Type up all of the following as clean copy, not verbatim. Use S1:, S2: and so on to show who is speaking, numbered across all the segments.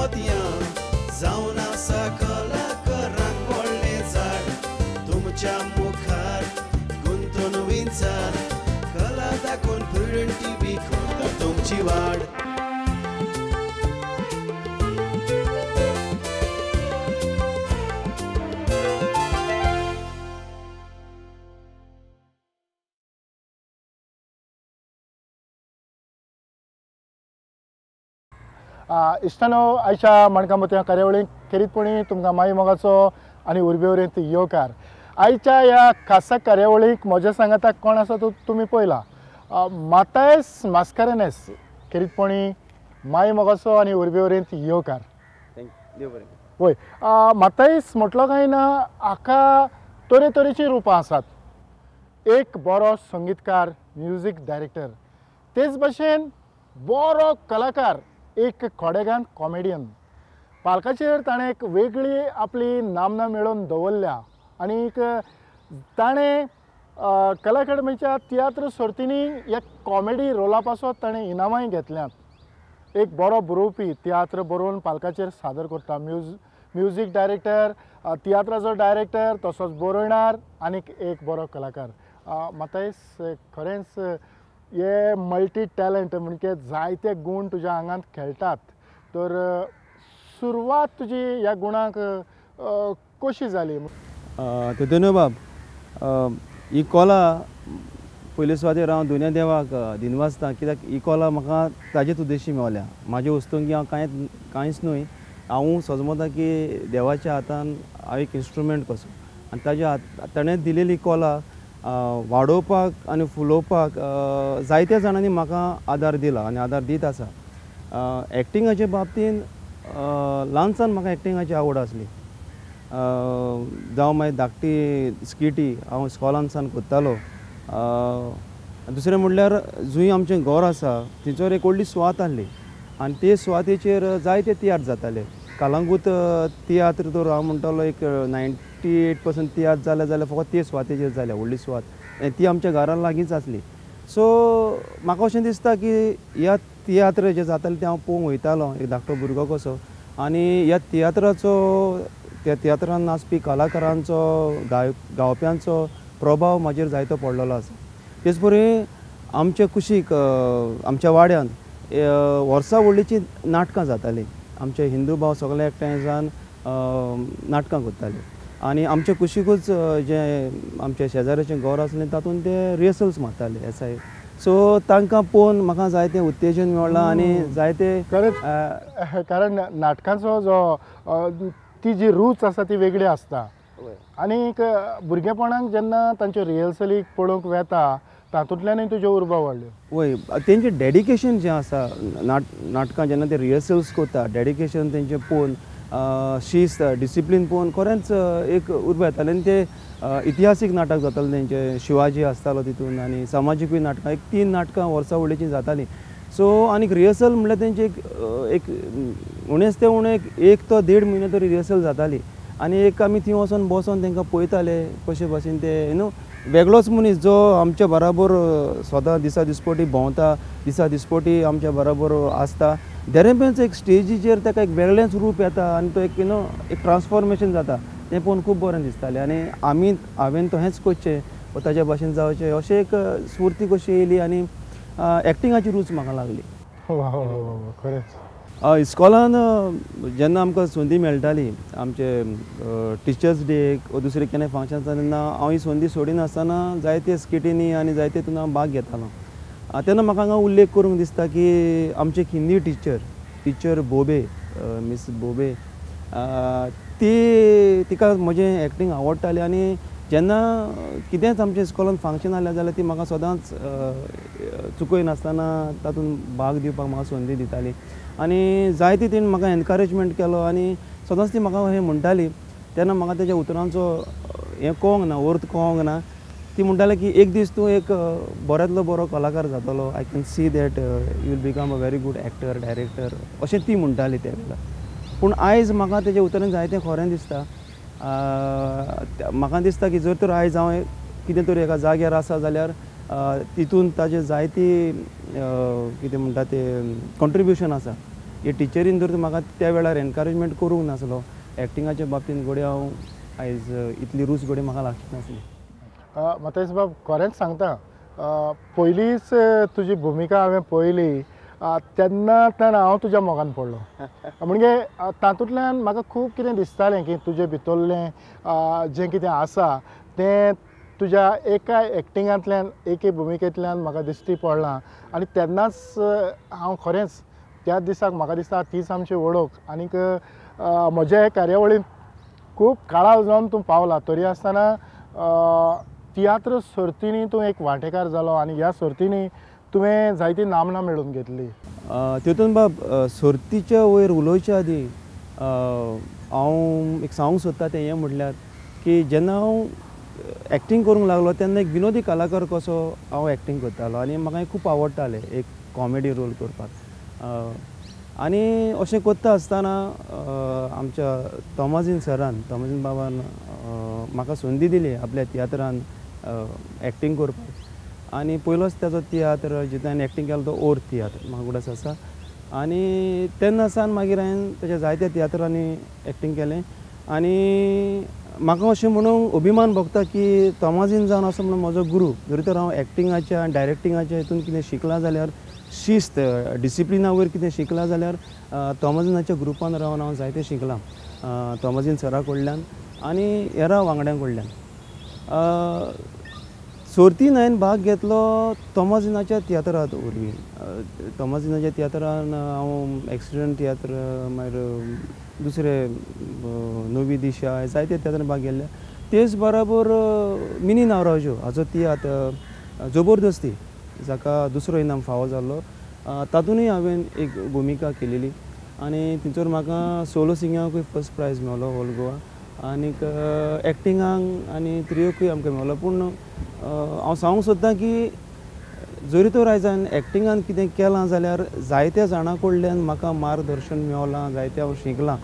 S1: मोतयां जावन आसा कलाकारांक व्हडलें झाड तुमच्या मुखार गुंतून विंचार कला दाखोवन प्रुडंट टीव्ही करता तुमची वाड.
S2: इश्टानो आयच्या माणकां मोतयां कार्यावळीक खेरीतपणी तुमकां माई मोगाचो आनी उर्बेवरीत येवकार. आयच्या ह्या खासा कार्यावळीक म्हज्या सांगाताक कोण आसा तो तुमी पळयला, मातायस मास्कारेन्हस. खेरीतपणी माई मोगाचो आनी उर्बेवरीत येवकार. वय मातायस म्हटलो काय ना, हाका तरेतरेचीं रुपां आसात. एक बरो संगीतकार, म्युजीक डायरेक्टर, तेच भशेन बरो कलाकार, एक खोडेगान कॉमेडियन. पालकाचेर ताणें एक वेगळी आपली नामना मेळोवन दवरल्या आनीक ताणें कला अकादमीच्या तियात्र सर्तींनी एक कॉमेडी रोला पासत ताणें इनामांय घेतल्यांत. एक बरो बरोवपी, तियात्र बरोवन पालकाचेर सादर करता, म्युजीक डायरेक्टर, तियात्राचो डायरेक्टर, तसोच बरोवणार आनीक एक बरो कलाकार. मातायस खरेंच हे मल्टी टॅलंट म्हणजे जायते गूण तुज्या आंगांत खेळटात. तर सुरवात तुजी ह्या गुणांक कशी जाली?
S3: तेतून बाब ही कला पयले सुवातेर हांव दोनूय देवाक दिनवासता, कित्याक ही कला म्हाका ताजेच उद्देशी मेवल्या. म्हाजे वस्तूंक हांव कांयच न्हय, हांव सजमता की देवाच्या हातान हांव एक इन्स्ट्रुमेंट कसो आनी ताज्या ताणें दिलेली कला वाडोवपाक आनी फुलोवपाक जायत्या जाणांनी म्हाका आदार दिला आनी आदार दीत आसा. एक्टिंगाचे बाबतीन ल्हानसान म्हाका एक्टिंगाची आवड आसली. जावं मागीर धाकटी स्किटी हांव इस्कॉलानसान करतालो. दुसरें म्हणल्यार जंय आमचें घर आसा थंयसर एक व्हडली सुवात आसली आनी ते सुवातेचेर जायते तियात्र जाताले. कलंगूट तियात्र तर हांव म्हणटालो एक 98% तियात्र जाले जाल्यार फकत ते सुवातेचेर जाल्या, व्हडली सुवात, ती आमच्या घरा लागींच आसली. सो म्हाका अशें दिसता की ह्या तियात्र जे जाताले ते हांव पळोवंक वयतालो एक धाकटो भुरगो कसो, आनी ह्या तियात्राचो, त्या तियात्रान नाचपी कलाकारांचो, गावप्यांचो प्रभाव म्हाजेर जायतो पडलेलो आसा. तेच परी आमच्या कुशीक आमच्या वाड्यान वर्सा व्हडलीचीं नाटकां जातालीं. आमचे हिंदू भाव सगळे एकठांय जावन नाटकां करताले आनी आमच्या कुशीकूच जे आमच्या शेजाऱ्याचें घर आसलें तातूंत ते रिहर्सल्स मारताले एस I. सो तांकां पळोवन म्हाका जायतें उत्तेजन मेळ्ळां आनी जायते
S2: कारण नाटकांचो जो ती जी रूच आसा ती वेगळी आसता आनीक भुरगेपणाक जेन्ना तांच्यो रिहर्सलीक पळोवंक वेता तातूंतल्यानूय तुज्यो उर्बा वाडल्यो.
S3: वय, तेंचें डेडिकेशन जें आसा नाटकां जेन्ना ते रिहर्सल्स करता, डेडिकेशन तेंचें पळोवन, शिस्त डिसिप्लीन पळोवन खरेंच एक उर्बा येताली. आनी ते इतिहासीक नाटक जातालें तेंचें, शिवाजी आसतालो तितून आनी समाजीकूय नाटकां, एक 3 नाटकां वर्सा व्हडलीचीं जातालीं. सो आनीक रिहर्सल म्हणल्यार तेंचे एक उणेच ते उणें 1 तो 1.5 म्हयनो तरी रिहर्सल जाताली आनी एक आमी थंय वचोन बसोन तांकां पळयताले कशे भाशेन ते you know वेगळोच मनीस जो आमच्या बराबर सदां दिसा दिसपटी भोंवता, दिसा दिसपटी आमच्या बराबर आसता, देरेपेंच एक स्टेजीचेर ताका एक वेगळेंच रूप येता आनी तो एक you know एक ट्रान्सफॉर्मेशन जाता, तें पळोवन खूब बरें दिसतालें. आनी आमी हांवें तशेंच करचें वा ताज्या भाशेन जावचें अशें एक स्फूर्ती कशी येयली आनी एक्टिंगाची रूच म्हाका लागली.
S2: खरेंच
S3: इस्कॉलान जेन्ना आमकां संदी मेळटाली, आमचे टिचर्स डेक वा दुसरें केन्ना फंक्शन आसता तेन्ना हांव ही संदी सोडिनासतना जायते स्किटींनी आनी जायते तितून हांव भाग घेतालो. तेन्ना म्हाका हांगा उल्लेख करूंक दिसता की आमचे एक हिंदी टिचर, टिचर बोबे, मिस बोबे, ती तिका म्हजें एक्टींग आवडटालें आनी जेन्ना कितेंच आमच्या इस्कॉलान फंक्शन आसलें जाल्यार ती म्हाका सदांच चुकयनासतना तातूंत भाग दिवपाक म्हाका संदी दिताली आनी जायती तिणें म्हाका एनकरेजमेंट केलो आनी सदांच ती म्हाका हें म्हणटाली. तेन्ना म्हाका तेज्या उतरांचो हें कळोंक ना, अर्थ कळोंक ना. ती म्हणटाली की एक दीस तूं एक बऱ्यांतलो बरो कलाकार जातलो, I can see that you will become a very good actor, director, अशें ती म्हणटाली त्या वेळार. पूण आयज म्हाका तेज्या उतरान जायतें खरें दिसता. म्हाका दिसता की जर तर आयज हांव कितें तरी एका जाग्यार आसा जाल्यार तितून ताजें जायती कितें म्हणटा तें कॉन्ट्रिब्युशन आसा. हे टिचरीन जर म्हाका त्या वेळार एनकरेजमेंट करूंक नासलो एक्टिंगाच्या बाबतींत घडये हांव आयज इतली रूच घडये म्हाका लागची नासली.
S2: मथायस बाब खरेंच सांगता, पयलींच तुजी भुमिका हांवें पळयली तेन्ना तेन्ना हांव तुज्या मोगान पडलो. म्हणजे तातूंतल्यान म्हाका खूब कितें दिसतालें की तुजे भितरलें जें कितें आसा तें तुज्या एका एक्टिंगांतल्यान एके भुमिकेंतल्यान म्हाका दिश्टी पडलां. आनी तेन्नाच हांव खरेंच त्याच दिसाक म्हाका दिसता तीच आमची वळख. आनीक म्हज्या हे कार्यावळींत खूब काळाव जावन तूं पावला तरी आसतना तियात्र सर्तींनी तूं एक वांटेकार जालो आनी ह्या सर्तींनी तुवें जायती नामना मेळोवन घेतली.
S3: तितून बाब सर्तीच्या वयर उलोवच्या आदीं हांव एक सांगूंक सोदता तें हें म्हटल्यार की जेन्ना हांव एक्टींग करूंक लागलो तेन्ना एक विनोदी कलाकार कसो हांव एक्टींग करतालो आनी म्हाका खूब आवडटालें एक कॉमेडी रोल करपाक. आनी अशें करता आसतना आमच्या तोमाजीन सरान, तोमाजीन बाबान म्हाका संदी दिली आपल्या तियात्रान एक्टींग करपाक. आनी पयलोच ताजो तियात्र जितून हांवें एक्टींग केलो तो ओर तियात्र म्हाका उगडास आसा. आनी तेन्ना सावन मागीर हांवें ताच्या जायत्या तियात्रांनी एक्टींग केलें आनी म्हाका अशें म्हणूंक अभिमान भोगता की तोमाजीन जावन असो म्हणून म्हजो गुरू. जरी तर हांव एक्टिंगाच्या आनी डायरेक्टिंगाच्या हितून कितें शिकलां जाल्यार शिस्त डिसिप्लिना वयर कितें शिकलां जाल्यार तोमाजिनाच्या ग्रुपान रावन हांव जायतें शिकलां तोमाजीन सरा कडल्यान आनी हेरां वांगड्यां कडल्यान. सर्तीन हांवें भाग घेतलो तोमाजिनाच्या तियात्रांत वरवीं. तोमाजिनाच्या तियात्रान हांव एक्सिडंट तियात्र, मागीर दुसरे नवी दिशा, जायते तियात्रान भाग घेतले. तेच बराबर मिनी नावराजो हाचो तियात्र जबरदस्ती जाका दुसरो इनाम फावो जाल्लो तातूंतय हांवें एक भुमिका केलेली आनी थंयसर म्हाका सोलो सिंगिंगाकूय फर्स्ट प्रायज मेवलो ऑल गोवा आनीक एक्टिंगाक आनी त्रियोकूय आमकां मेवलो. पूण हांव सांगूंक सोदतां की जरी तर आयज हांवें एक्टिंगान कितें केलां जाल्यार जायत्या जाणां कडल्यान म्हाका मार्गदर्शन मेवलां, जायतें हांव शिकलां.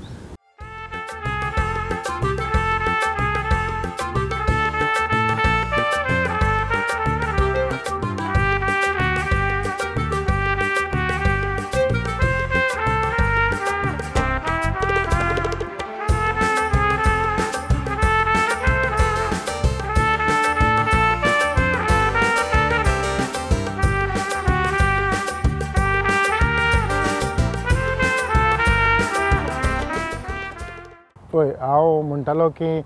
S2: पळय हांव म्हणटालो की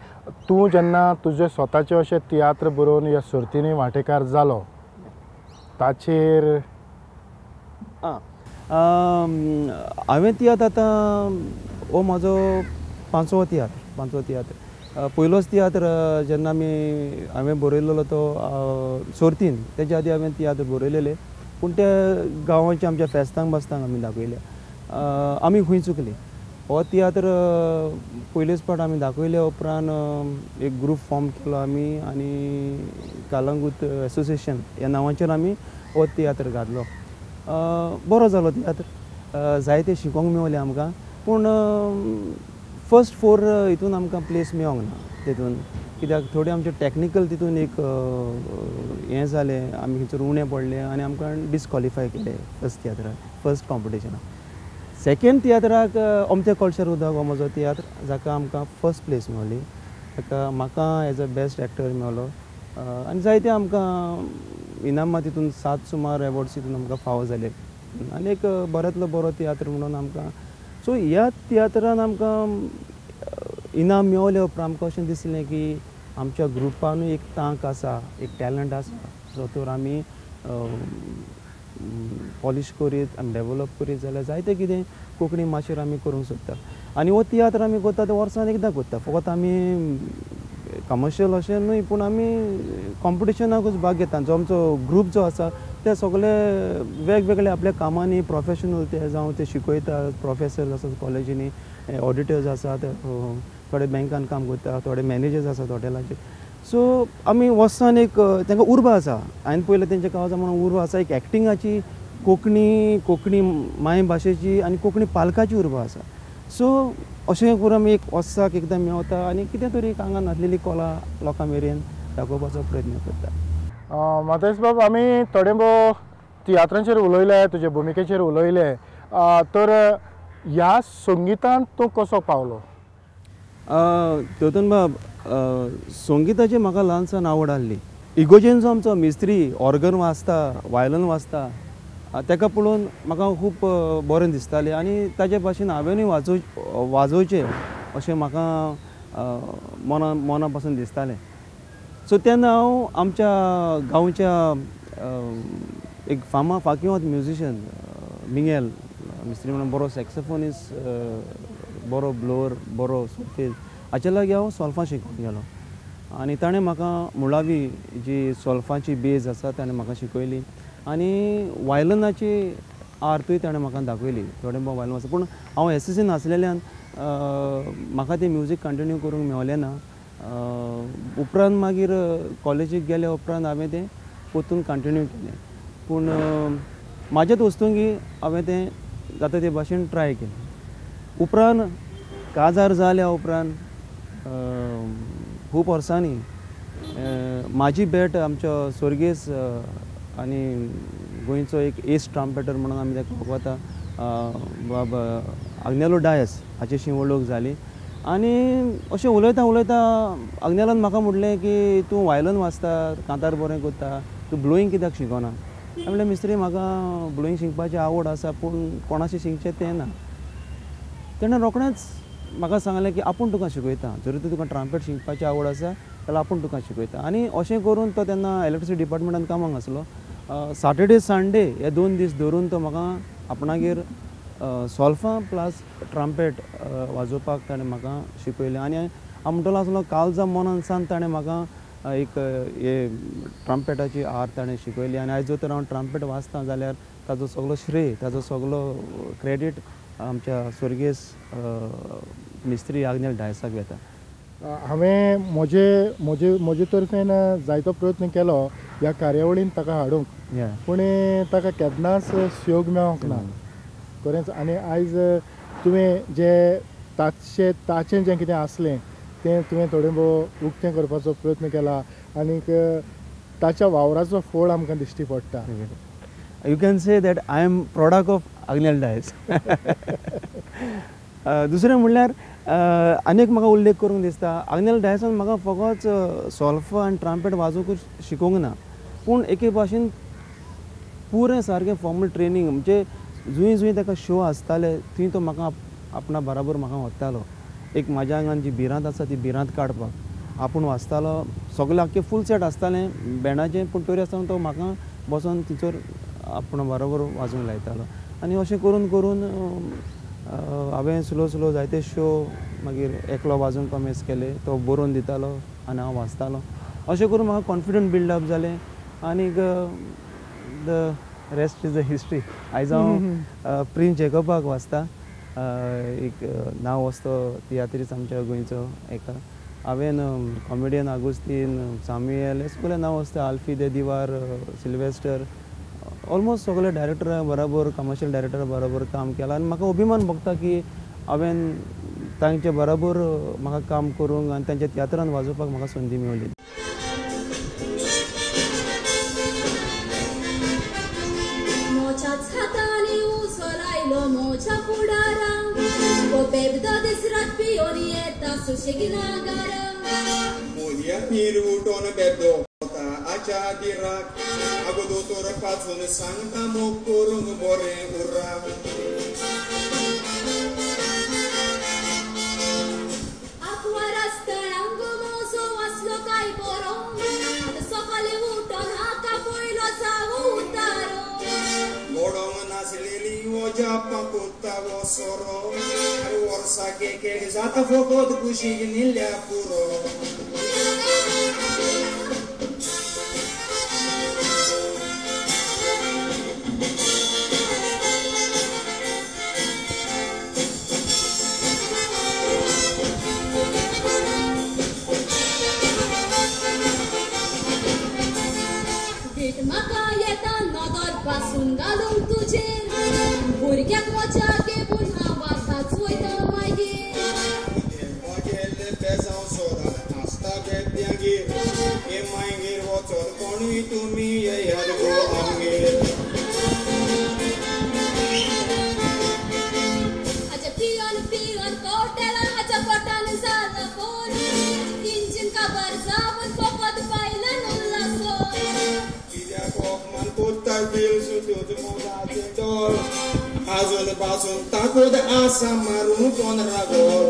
S2: तूं जेन्ना तुजे स्वताचे अशे तियात्र बरोवन ह्या सर्तींनी वांटेकार जालो ताचेर
S3: हांवें तियात्र आतां हो म्हजो पांचवो तियात्र. पयलोच तियात्र जेन्ना आमी हांवें बरयलेलो तो सर्तीन, तेच्या आदी हांवें तियात्र बरयलेले पूण ते गांवाच्या आमच्या फेस्तांक बास्तांक आमी दाखयले. आमी खंय चुकली हो तियात्र पयलेच फावट आमी दाखयल्या उपरांत एक ग्रूप फॉर्म केलो आमी आनी कालंगूत एसोसिएशन ह्या नांवाचेर आमी हो तियात्र घातलो. बरो जालो तियात्र, जायते शिकोंक मेवलें आमकां पूण फर्स्ट फोर हितून आमकां प्लेस मेवोंक ना तितून, कित्याक थोडे आमचे टॅक्निकल तितून एक हें जालें, आमी थंयसर उणें पडलें आनी आमकां डिसक्वॉलिफाय केलें फर्स्ट तियात्राक, फर्स्ट कॉम्पिटिशनाक. सेकेंड तियात्राक अमतें कळशेर उदक हो म्हजो तियात्र जाका आमकां फर्स्ट प्लेस मेवली, ताका म्हाका एज अ बेस्ट एक्टर मेवलो आनी जायते आमकां इनामां तितून 7 सुमार एवॉर्ड्स तितून आमकां फावो जाले आनी एक बऱ्यांतलो बरो तियात्र म्हणून आमकां. सो ह्या तियात्रान आमकां इनाम मेवले उपरांत आमकां अशें दिसलें की आमच्या ग्रुपानूय एक तांक आसा, एक टॅलंट आसा जो तर आमी पॉलिश करीत आनी डेवलप करीत जाल्यार जायतें कितें कोंकणी माचयेर आमी करूंक सोदता. आनी हो तियात्र आमी करता ते वर्सान एकदां करता, फकत आमी कमर्शियल अशें न्हय पूण आमी कॉम्पिटिशनाकूच भाग घेता. जो आमचो ग्रूप जो आसा ते सगळे वेगवेगळे आपल्या कामांनी प्रोफेशनल ते जावं ते शिकयता, प्रोफेसर आसात कॉलेजींनी, ऑडिटर्स आसात, थोडे बँकान काम करता, थोडे मॅनेजर्स आसात हॉटेलाचे. सो आमी वर्सान एक तांकां उर्बा आसा, हांवें पयलें तेंच्या काळजा म्हणून उर्बा आसा एक एक्टिंगाची, कोंकणी, कोंकणी मायभाशेची आनी कोंकणी पालकाची उर्बा आसा. सो अशें करून आमी एक वर्साक एकदां मेवता आनी कितें तरी एक आंगान आसलेली कला लोकां मेरेन दाखोवपाचो प्रयत्न करता.
S2: मथायस बाब, आमी थोडे भोव तियात्रांचेर उलयले, तुजे भुमिकेचेर उलयले, तर ह्या संगितान तूं कसो पावलो?
S3: तेतून बाब संगिताची म्हाका ल्हानसान आवड आसली. इगोजेन जो आमचो मिस्त्री ऑर्गन वाजता, वायलन वाजता, ताका पळोवन म्हाका खूब बरें दिसतालें आनी ताजे भाशेन हांवेंनूय वाजोवचें अशें म्हाका मना पासून दिसतालें. सो तेन्ना हांव आमच्या गांवच्या एक फामा फाकिवांत म्युजिशन मिंगेल मिस्त्री म्हणून बरो सॅक्सोफोनिस्ट, बरो ब्लोवर, बरो सोल्फेज, हाचे लागीं हांव सोल्फां शिकूंक गेलो आनी ताणें म्हाका मुळावी जी सोल्फाची बेज आसा ताणें म्हाका शिकयली आनी वायलनाची आर्टूय ताणें म्हाका दाखयली. थोडें भोव वायलन आसा पूण हांव एसएससीन आसलेल्यान म्हाका तें म्युजीक कंटिन्यू करूंक मेवलें ना. उपरांत मागीर कॉलेजीक गेल्या उपरांत हांवें तें परतून कंटिन्यू केलें पूण म्हाज्याच वस्तुंगी हांवें तें जाता ते भाशेन ट्राय केलें. उपरांत काजार जाल्या उपरांत खूब वर्सांनी म्हाजी भेट आमच्या स्वर्गेस आनी गोंयचो एक एस ट्राम्पेटर म्हणून आमी ताका वळखता बाब आग्नेलो डायस हाचेशी वळख जाली आनी अशें उलयता उलयता आग्नेलान म्हाका म्हणलें की तूं वायलन वाजता, कांतार बरें करता, तूं ब्लोईंग कित्याक शिकना? हांवें म्हणलें मिस्त्री म्हाका ब्लोईंग शिकपाची आवड आसा पूण कोणाशी शिकचें तें ना. तेणें रोखडेंच म्हाका सांगलें की आपूण तुका शिकयता, जरी तुका ट्राम्पेट शिकपाची आवड आसा जाल्यार आपूण तुका शिकयता. आनी अशें करून तो तेन्ना इलेक्ट्रिसिटी डिपार्टमेंटान कामाक आसलो. सॅटर्डे संडे हे 2 दीस धरून तो म्हाका आपणागेर सोल्फां प्लस ट्राम्पेट वाजोवपाक ताणें म्हाका शिकयलें आनी हांव म्हणटलो आसलो काळजा मनान ताणें म्हाका एक हे ट्राम्पेटाची आर्ट ताणें शिकयली आनी आयज जर तर हांव ट्राम्पेट वाजता जाल्यार ताजो सगलो श्रेय, ताजो सगलो क्रेडीट आमच्या स्वर्गेस मिस्त्री आग्नेल डायसाक वेता.
S2: हांवें म्हजे म्हजे म्हजे तर्फेन जायतो प्रयत्न केलो ह्या कार्यावळीन ताका हाडूंक पूण ताका केन्नाच सहयोग मेळोंक ना खरेंच. आनी आयज तुवें जे ताचें ताचें जें कितें आसलें तें तुवें थोडें भोव उक्तें करपाचो प्रयत्न केला आनीक ताच्या वावराचो फळ आमकां दिश्टी पडटा.
S3: You can say that I am product of Agnel Dias. दुसरें म्हणल्यार आनी एक म्हाका उल्लेख करूंक दिसता, आग्नेल डायसान म्हाका फकत सोल्फा आनी ट्राम्पेट वाजोवंक शिकोवंक ना पूण एके भाशेन पुरें सारकें फॉर्मल ट्रेनींग म्हणजे जंय जंय ताका शो आसताले थंय तो म्हाका आपणा बराबर म्हाका व्हरतालो. एक म्हाज्या आंगान जी भिरांत आसा ती भिरांत काडपाक आपूण वाजतालो, सगळें आख्खें फूल सेट आसतालें बँडाचें पूण तरी आसतना तो म्हाका बसोन थंयसर आपणा बरोबर वाजोवंक लायतालो. आनी अशें करून करून हांवें स्लो स्लो जायते शो मागीर एकलो वाजोवंक कॉमेस केले, तो बरोवन दितालो आनी हांव वाजतालो. अशें करून म्हाका कॉन्फिडंट बिल्डअप जालें आनीक the rest is the history. आयज हांव प्रिन्स जेकबाक वाजता, एक नांव वस्तो तियात्रीस आमच्या गोंयचो एका. हांवें कॉमेडियन आगुस्तीन, सामुएल हे सगळे नांव वस्ते, आल्फी दे दिवार, सिल्वेस्टर, ऑलमोस्ट सगळे डायरेक्टरा बराबर, कमर्शियल डायरेक्टरा बराबर काम केलां आनी म्हाका अभिमान भोगता की हांवें तांचे बराबर म्हाका काम करूंक आनी तांच्या तियात्रान वाजोवपाक म्हाका संदी मेवली.
S4: सांगता मोग करूंक बरें उर्रा
S5: आकवारास्तळांग मोजो वाचलो काय बरो सकाळी उठून हाका पयलो जावं उतारो
S4: गोडोंग नासलेली वजा पाकुता वो सोरो वर्साक एक एक जाता फकत कुशीक निल्ल्या पुरो.
S5: म्हाका येता नदर पासून घालूंक तुजेर भुरग्याक म्हज्या घेवन हांव आतांच वयता मागीर
S4: म्हगेलें बेजांव सोदात आसता बेब्यांगेर हे मागीर वचोन कोणूय तुमी येयात गो आमगेर. गोल आजून पासून ताकूद आसा मारून 15 गोल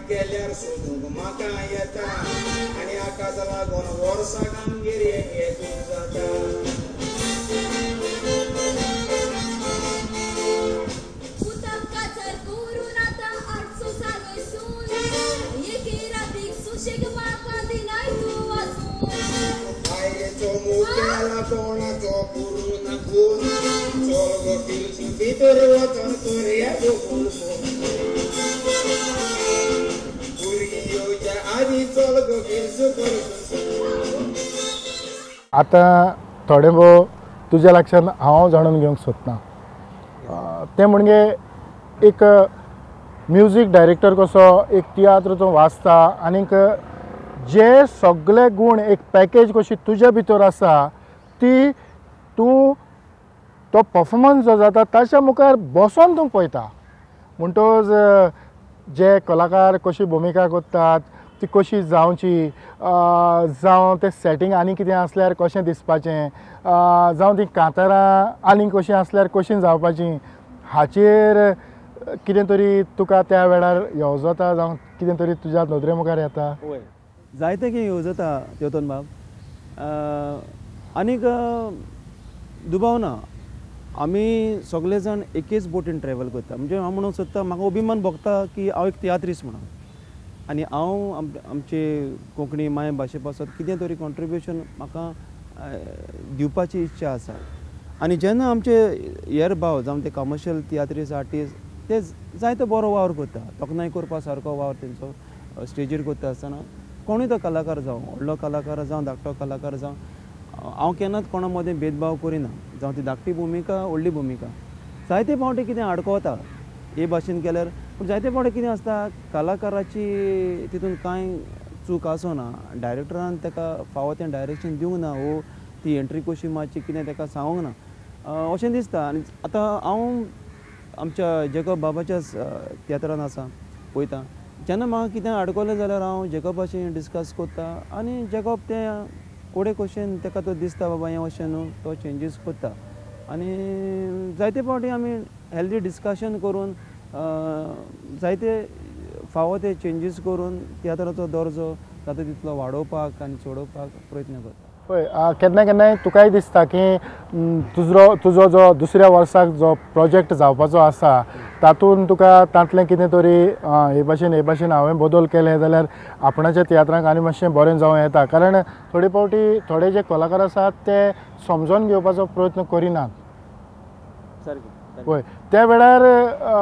S4: गेल्यार सोदूंक म्हाका येता आनी आकाश लागून वर्सा कामगिरी एकूच जाता
S5: पुताक काजार करून आतां 800 जालोय सून एके रातीक सुशेग म्हाका दिनाय तूं आसून
S4: बायलेचो मुखेला कोणाचो पुरू ना खून चल गो फिरसू भितर वचोन करया गो फूल
S2: आतां थोडें भोव तुज्या लक्षांत हांव जाणून घेवंक सोदता तें म्हणजे एक म्युजीक डायरेक्टर कसो एक तियात्र तो वाचता आनीक जे सगळे गूण एक पॅकेज कशी तुज्या भितर आसा ती तूं तो परफॉर्मन्स जो जाता ताच्या मुखार बसोन तूं पळयता म्हणटकच जे कलाकार कशी भुमिका करतात ती कशी जावची जावं तें सेटींग आनी कितें आसल्यार कशें दिसपाचें जावं तीं कांतारां आनी कशीं आसल्यार कशीं जावपाचीं हाचेर कितें तरी तुका त्या वेळार येवजता जावं कितें तरी तुज्या नदरे मुखार येता.
S3: जायतें कितें येवजता तेतोन बाब आनीक दुबाव ना आमी सगळे जाण एकेच बोटीन ट्रॅवल करता म्हणजे हांव म्हणूंक सोदता म्हाका अभिमान भोगता की हांव एक तियात्रिस्ट म्हणून आनी हांव आमचे कोंकणी माय भाशे पासत कितें तरी कॉन्ट्रिब्युशन म्हाका दिवपाची इच्छा आसा आनी जेन्ना आमचे हेर भाव जावं ते कमर्शियल तियात्रिस्ट आर्टिस्ट ते जायतो बरो वावर करता तोखणाय करपा सारको वावर तेंचो स्टेजीर करता आसतना कोणूय तो कलाकार जावं व्हडलो कलाकार जावं धाकटो कलाकार जावं हांव केन्नाच कोणा मदें भेदभाव करिना जावं ती धाकटी भुमिका व्हडली भुमिका जायते फावटी कितें आडकोता हे भाशेन केल्यार पूण जायते फावटी कितें आसता कलाकाराची तितून कांय चूक आसना डायरेक्टरान ताका फावो तें डायरेक्शन दिवंक ना वो ती एंट्री कशी मारची कितें ताका सांगूंक ना अशें दिसता. आनी आतां हांव आमच्या जेकब बाबाच्याच तियात्रान आसा पळयता जेन्ना म्हाका कितें आडकलें जाल्यार हांव जेकबाशी डिस्कस करता आनी जेकब तें कोडे कशेन ताका तो दिसता बाबा हें अशें न्हू तो चेंजीस करता आनी जायते फावटी आमी हेल्दी डिस्कशन करून जायते फावो ते चेंजीस करून तियात्राचो दर्जो जाता तितलो वाडोवपाक आनी चडोवपाक प्रयत्न करता.
S2: पळय केन्ना केन्नाय तुकाय दिसता की तुजो जो दुसऱ्या वर्साक जो प्रोजेक्ट जावपाचो आसा तातूंत तुका तांतलें कितें तरी हे भाशेन हांवें बदल केले जाल्यार आपणाच्या तियात्रांक आनी मातशें बरें जावं येता कारण थोडे फावटी थोडे जे कलाकार आसात ते समजून घेवपाचो प्रयत्न करिनात.
S3: सारकें
S2: पळय त्या वेळार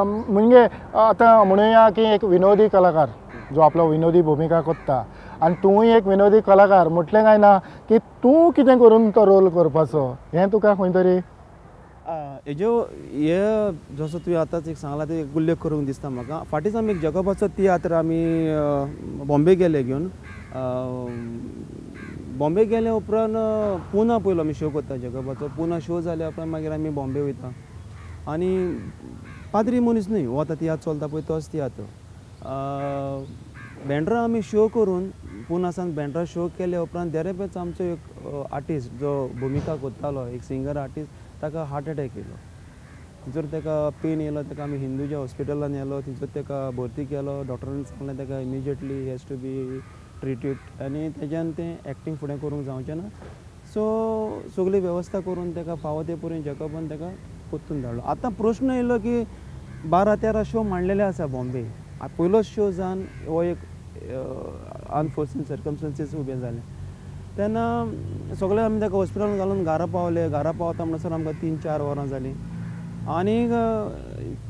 S2: म्हणजे आतां म्हणुया की एक विनोदी कलाकार जो आपलो विनोदी भुमिका करता आनी तूंय एक विनोदी कलाकार म्हटलें काय ना की तूं कितें करून तो रोल करपाचो हें तुका खंय तरी
S3: हेज्यो हे जसो तुवें आतांच एक सांगलां तें एक उल्लेख करूंक दिसता म्हाका. फाटींच आमी एक जेकबाचो तियात्र आमी बॉम्बे गेले घेवन बॉम्बे गेल्या उपरांत पुना पयलो आमी शो करता जेकबाचो पुना शो जाल्या उपरांत मागीर आमी बॉम्बे वयता आनी पाद्री मनीस न्हय हो आतां तियात्र चलता पळय तोच तियात्र बँड्रा आमी शो करून पुना सावन बँड्रा शो केल्या उपरांत देरेपेच आमचो एक आर्टिस्ट जो भुमिका करतालो एक सिंगर आर्टिस्ट ताका हार्ट एटॅक येयलो थंयसर ताका पेन येयलो ताका आमी हिंदूच्या हॉस्पिटलान व्हेलो थंयसर ताका भरती केलो डॉक्टरान सांगलें ताका immediately has to be treated आनी तेज्यान तें एक्टींग फुडें करूंक जावचें ना सो सगळी वेवस्था करून ताका फावो ते परेन जेकबान ताका परतून धाडलो. आतां प्रश्न येयलो की 12-13 शो मांडलेले आसा बॉम्बे पयलोच शो जावन हो एक अनफोर्सीन सर्कमस्टन्सीस उबें जालें तेन्ना सगळे आमी ताका हॉस्पिटलान घालून घरा पावले. घरा पावता म्हणसर आमकां 3-4 वरां जालीं आनीक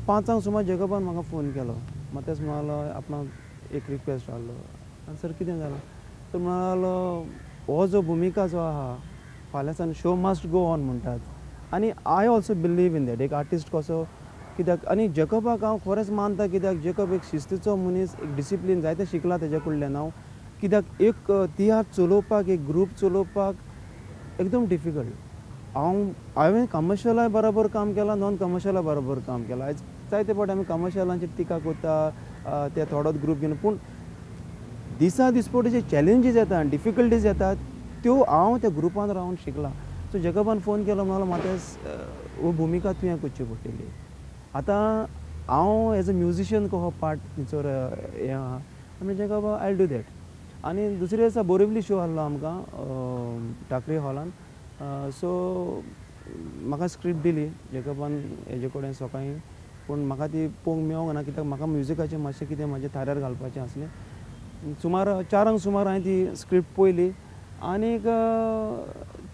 S3: 5 सुमार जेकबान म्हाका फोन केलो. मातच म्हणालो आपणाक एक रिक्वेस्ट आहलो. आनी सर कितें जालां तर म्हणालो हो जो भुमिका जो आहा फाल्यां सावन शो मस्ट गो ऑन म्हणटात आनी I also believe in that. एक आर्टिस्ट कसो कित्याक आनी जेकबाक हांव खरेंच मानता कित्याक जेकब एक शिस्तीचो मनीस, एक डिसिप्लीन जायतें शिकलां तेज्या कडल्यान हांव. कित्याक एक तियात्र चलोवपाक, एक ग्रूप चलोवपाक एकदम डिफिकल्ट. हांवें कमर्शियला बरोबर काम केलां, नॉन कमर्शियला बरोबर काम केलां. आयज जायते फावटी आमी कमर्शियलांचेर टिका करता, ते थोडोच ग्रूप घेवन, पूण दिसा दिसपटी जे चॅलेंजीस येता आनी डिफिकल्टीज येतात त्यो हांव त्या ग्रुपान रावन शिकलां. सो जेकबान फोन केलो, म्हणलो मातेस हो भुमिका तुवें करची पडटली. आतां हांव एज अ म्युजिशियन कसो पार्ट थंयसर हें आहा, आनी Jacob I do that. आनी दुसरे दिसा बोरिवली शो आहलो आमकां टाकरी हॉलान. सो म्हाका स्क्रिप्ट दिली जेकबान हेजे कडेन सकाळीं, पूण म्हाका ती पळोवंक मेळोंक ना कित्याक म्हाका म्युजिकाचें मातशें कितें म्हाजें थाऱ्यार घालपाचें आसलें. सुमार 4 सुमार हांवें ती स्क्रिप्ट पळयली आनीक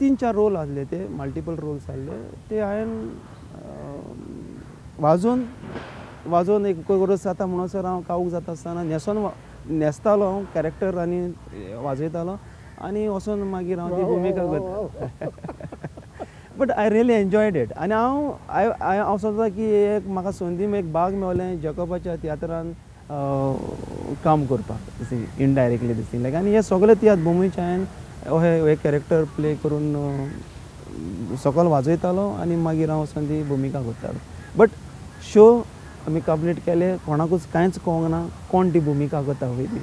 S3: 3-4 रोल आसले, ते मल्टिपल रोल्स आसले, ते हांवें वाजोवन वाजोवन एक गरज जाता म्हणसर हांव कावूक जाता आसतना न्हेसोन न्हेसतालो हांव कॅरेक्टर आनी वाजयतालो आनी वचोन मागीर हांव ती भुमिका करता. But I really enjoyed it. आनी हांव हांव समजता की एक म्हाका संदी एक भाग मेवलें जेकबाच्या तियात्रान काम करपाक, इनडायरेक्टली दीस थींग लायक. आनी हे सगळे तियात्र भुमीचे हांवें हे कॅरेक्टर प्ले करून सकल वाजयतालो आनी मागीर हांव वचोन ती भुमिका करतालो. बट शो आमी कंप्लीट केले, कोणाकूच कांयच कळोंक ना कोण ती भुमिका करता पळय ती.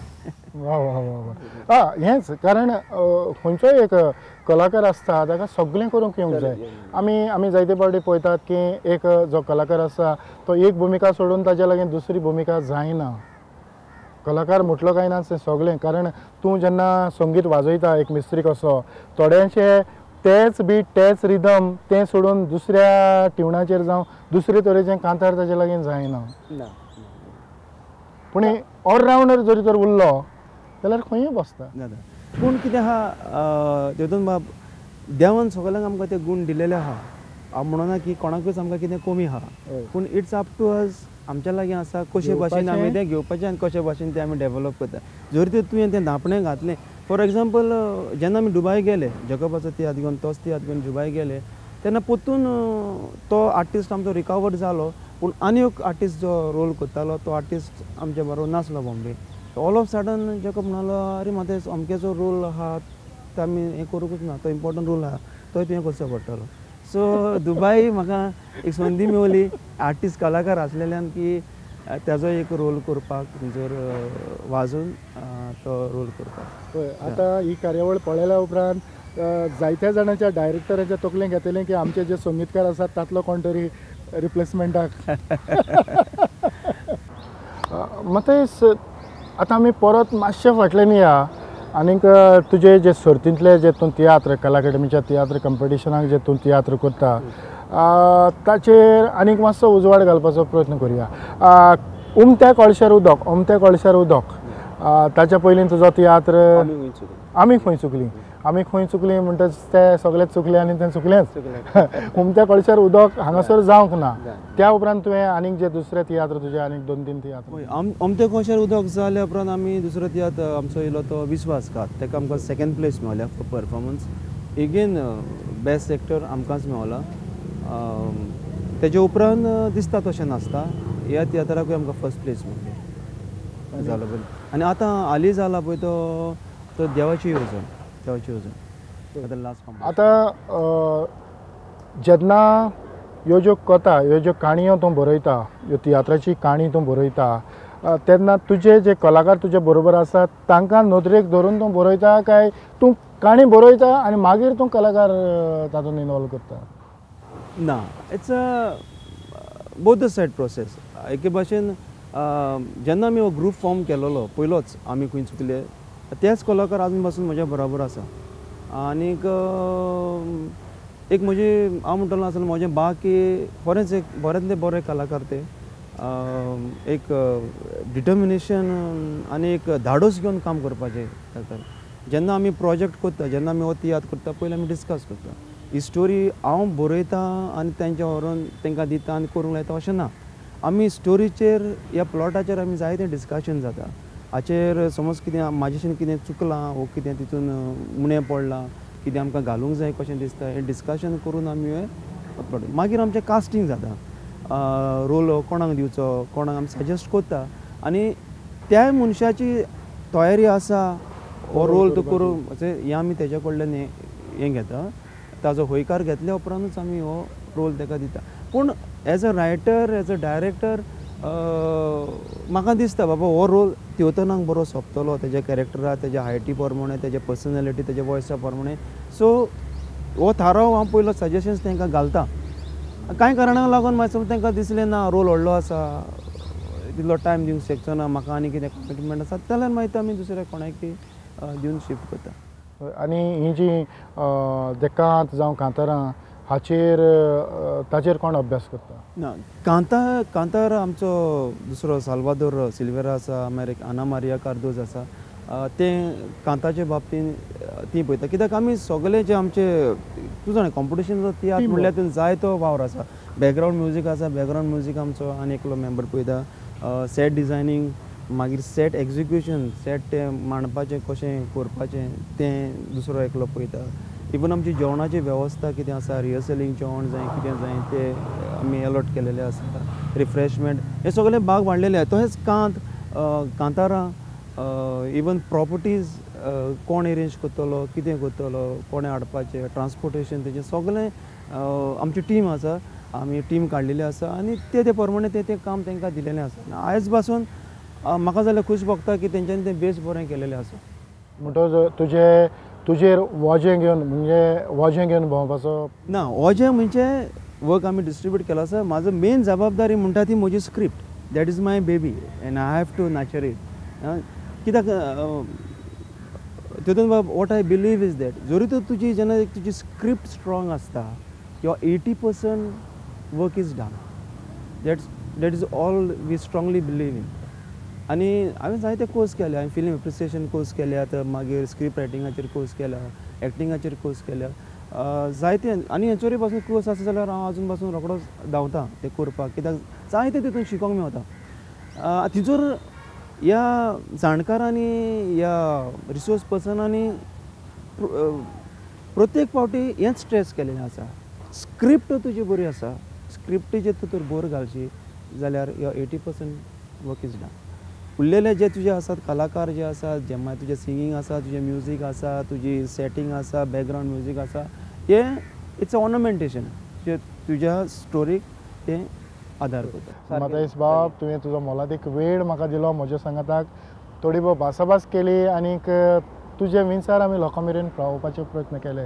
S2: वा वा वा वा. आं, हेंच कारण खंयचोय एक कलाकार आसता ताका सगळें करूंक येवंक जाय. आमी जायते फावटी पळयतात की एक जो कलाकार आसा तो एक भुमिका सोडून ताज्या लागीं दुसरी भुमिका जायना. कलाकार म्हटलो काय ना तें सगळें, कारण तूं जेन्ना संगीत वाजयता एक मिस्त्री कसो, थोड्यांचे तेच बीट तेच रिदम तें सोडून दुसऱ्या ट्युनाचेर जावं दुसरे तरेचें कांतार ताजे लागीं जायना. पूण ऑलरावंडर जरी तर उरलो जाल्यार खंयूय बसता.
S3: पूण कितें आहा तेतून बाब, देवान सगळ्यांक आमकां ते गूण दिलेले आहा. हांव म्हणना की कोणाकूच आमकां कितें कमी आहा, पूण it's up to us, आमच्या लागीं आसा कशे भाशेन आमी तें घेवपाचें आनी कशे भाशेन तें आमी डेवलप करता. जर तें तुवें तें धांपणें घातलें, फॉर एग्जाम्पल जेन्ना आमी दुबाय गेले जेकबाचो तियात्र घेवन, तोच तियात्र घेवन दुबाय गेले तेन्ना परतून तो आर्टिस्ट आमचो रिकवर जालो, पूण आनी एक आर्टिस्ट जो रोल करतालो तो आर्टिस्ट आमच्या बरोबर नासलो Bombay. All of sudden Jacob म्हणलो अरे म्हाका अमक्याचो रोल आहा तो आमी हें करूंकूच ना, तो इम्पोर्टंट रोल आहा तोय तुवें करचो पडटलो. सो दुबाय म्हाका एक संदी मेवली आर्टिस्ट कलाकार आसलेल्यान की ताजो एक रोल करपाक, थंयसर वाजोवन तो रोल करपाक.
S2: पळय आतां ही कार्यावळ पळयल्या उपरांत जायत्या जाणांच्या डायरेक्टराच्या तकलेंत घेतलें की आमचे जे संगीतकार आसात तांतलो कोण तरी रिप्लेसमेंटाक. मातयेस आतां आमी परत मातशें फाटल्यान या आनीक तुजे जे सर्तींतले जे तूं तियात्र कला अकादमीच्या तियात्र कंपिटिशनाक जे तूं तियात्र करता ताचेर आनीक मातसो उजवाड घालपाचो प्रयत्न करुया. उमत्या कळशार उदक, उमत्या कळशार उदक ताच्या पयलीं तुजो तियात्र आमी खंय चुकलीं, आमी खंय चुकलीं म्हणटच ते सगळे चुकले आनी तें चुकलेंच. उमत्या कळशार उदक हांगासर जावंक ना. त्या उपरांत तुवें आनीक जे दुसरे तियात्र तुजे आनीक 2-3 तियात्र.
S3: उमत्या कळशार उदक जाल्या उपरांत आमी दुसरो तियात्र आमचो येयलो तो विस्वासघात, ताका आमकां सेकेंड प्लेस मेवल्या for performance, again best actor आमकांच मेवला. तेजे उपरांत दिसता तशें नासता ह्या तियात्राकूय आमकां फर्स्ट प्लेस मेवली जालो पळय. आनी आतां हालीं जाला पळय तो तो देवाची येवजण, देवाची येवजण आतां लास्ट.
S2: आतां जेन्ना ह्यो ज्यो कथा, ह्यो ज्यो काणयो तूं बरयता, ह्यो तियात्राची काणी तूं बरयता तेन्ना तुजे जे कलाकार तुजे बरोबर आसात तांकां नदरेक धरून तूं बरयता काय तूं काणी बरयता आनी मागीर तूं कलाकार तातूंत इनवॉल्व करता?
S3: ना, it's a both the side process. एके भाशेन जेन्ना आमी हो ग्रूप फॉर्म केलोलो पयलोच आमी खंय चुकले तेच कलाकार आजून पासून म्हज्या बरोबर आसा. आनीक एक म्हजी हांव म्हणटलो आसलो म्हजें बा की बरेंच एक बऱ्यांतले बरे कलाकार ते, एक डिटर्मिनेशन आनी एक धाडस घेवन काम करपाचें. जेन्ना आमी प्रोजेक्ट करता, जेन्ना आमी हो तियात्र करता, पयलीं आमी डिस्कस करता ही स्टोरी हांव बरयता आनी तेंच्या व्हरोन तांकां दिता आनी करूंक लायता अशें ना. आमी स्टोरीचेर ह्या प्लॉटाचेर आमी जायतें डिस्कशन जाता. हाचेर समज कितें म्हाजेशीन कितें चुकलां वो कितें तितून उणें पडलां, कितें आमकां घालूंक जाय कशें दिसता, हें डिस्कशन करून आमी हें प्लॉट. मागीर आमचें कास्टींग जाता. रोल कोणाक दिवचो कोणाक आमी सजेस्ट करता आनी त्या मनशाची तयारी आसा हो रोल तो करूं हें आमी तेज्या कडल्यान हें घेता ताजो हयकार घेतल्या उपरांतूच आमी हो रोल ताका दिता. पूण as a writer as a director म्हाका दिसता बाबा हो रोल तेवतनाक बरो सोंपतलो तेज्या कॅरेक्टरा तेज्या हायटी प्रमाणे तेज्या पर्सनॅलिटी तेज्या वॉयसा प्रमाणे. सो हो थाराव हांव पयलो सजेशन्स तांकां घालता. कांय कारणांक लागून मातसो तांकां दिसलें ना रोल व्हडलो आसा तितलो टायम दिवंक शकचो ना म्हाका आनी कितें कमिटमेंट आसा जाल्यार मागीर आमी दुसऱ्या कोणाकय दिवन शिफ्ट करता.
S2: आनी ही जी देकांत जावं कांतारां हाचेर ताचेर कोण अभ्यास करता?
S3: ना कांतार आमचो दुसरो साल्वादोर सिल्वेरा आसा मागीर एक आना मारिया कार्दोज आसा तें कांताचे बाबतीन ती पळयता कित्याक आमी सगळे जे आमचे तूं जाणा कॉम्पिटिशन तियात्र म्हणल्यार तितून जायतो वावर आसा. बॅकग्रावंड म्युजीक आसा बॅकग्रावंड म्युजीक आमचो आनी एकलो मेंबर पळयता सेट डिजायनींग मागीर सेट एक्जिक्युशन सेट तें मांडपाचें कशें करपाचें तें दुसरो एकलो पळयता. इवन आमची जेवणाची वेवस्था कितें आसा रिहर्सलींग जेवण जाय कितें जाय तें आमी एलॉट केलेलें आसा रिफ्रेशमेंट हे सगळे भाग वाडलेले आसा. तशेंच कांत कांतारां इवन प्रॉपर्टीज कोण एरेंज करतलो कितें करतलो कोणें हाडपाचें ट्रान्सपोर्टेशन तेजें सगळें आमची टीम आसा आमी टीम काडलेली आसा आनी ते ते प्रमाणे तें तें काम तांकां दिलेलें आसा. आयज पासून म्हाका जाल्यार खूश भोगता की तेंच्यांनी तें बेस बरें केलेलें आसा.
S2: म्हणटकच तुजें तुजेर वजें घेवन म्हणजे वजें घेवन भोंवपाचो
S3: ना वजें म्हणजे वर्क आमी डिस्ट्रिब्यूट केलो आसा. म्हाजो मेन जबाबदारी म्हणटा ती म्हजी script that is my baby and I have to nurture it. कित्याक तितून बाब what I believe is that जरी तर तुजी जेन्ना एक तुजी स्क्रिप्ट स्ट्रॉंग आसता your 80% work is done that is all we strongly believe in. आनी हांवें जायते कोर्स केले हांवें फिल्म एप्रिसिएशन कोर्स केल्यात मागीर स्क्रिप्ट रायटिंगाचेर कोर्स केला एक्टिंगाचेर कोर्स केल्या जायते आनी हेचोरी पासून कोर्स आसा जाल्यार हांव आजून पासून रोखडोच धांवता तें करपाक कित्याक जायते तितून शिकोंक मेवता. तिजोर ह्या जाणकारांनी ह्या रिसोर्स पर्सनांनी प्रत्येक फावटी हेंच स्ट्रेस केलेलें आसा स्क्रिप्ट तुजी बरी आसा स्क्रिप्टीचेर तूं तर भर घालशी जाल्यार your 80% work is done. उरलेले जे तुजे आसात कलाकार जे आसात जे मागीर तुजें सिंगींग आसा तुजें म्युजीक आसा तुजी सेटींग आसा बॅकग्रावंड म्युजीक आसा हें it's a ornamentation तुज्या स्टोरीक तें आदार करता.
S2: मातायस बाब तुवें तुजो मोलादीक वेळ म्हाका दिलो म्हज्या सांगाताक थोडी भोव भासाभास केली आनीक तुजे विचार आमी लोकां मेरेन पावोवपाचे प्रयत्न केले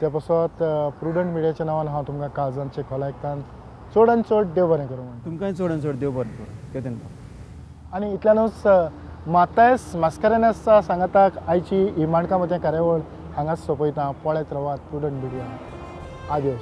S2: ते पासत प्रुडंट मिडियाच्या नांवान हांव तुमकां काळजांचे खोलायकतान चड आनी चड देव बरें करूं म्हणटा.
S3: तुमकांय चड आनी चड देव बरें करूं केतन बाब.
S2: आनी इतल्यानूच मातायस मास्कारेन्हासा सांगाताक आयची ही माणकां मतें कार्यावळ हांगाच सोंपयता. पळयत रावात प्रुडंट मिडिया. आदियोस.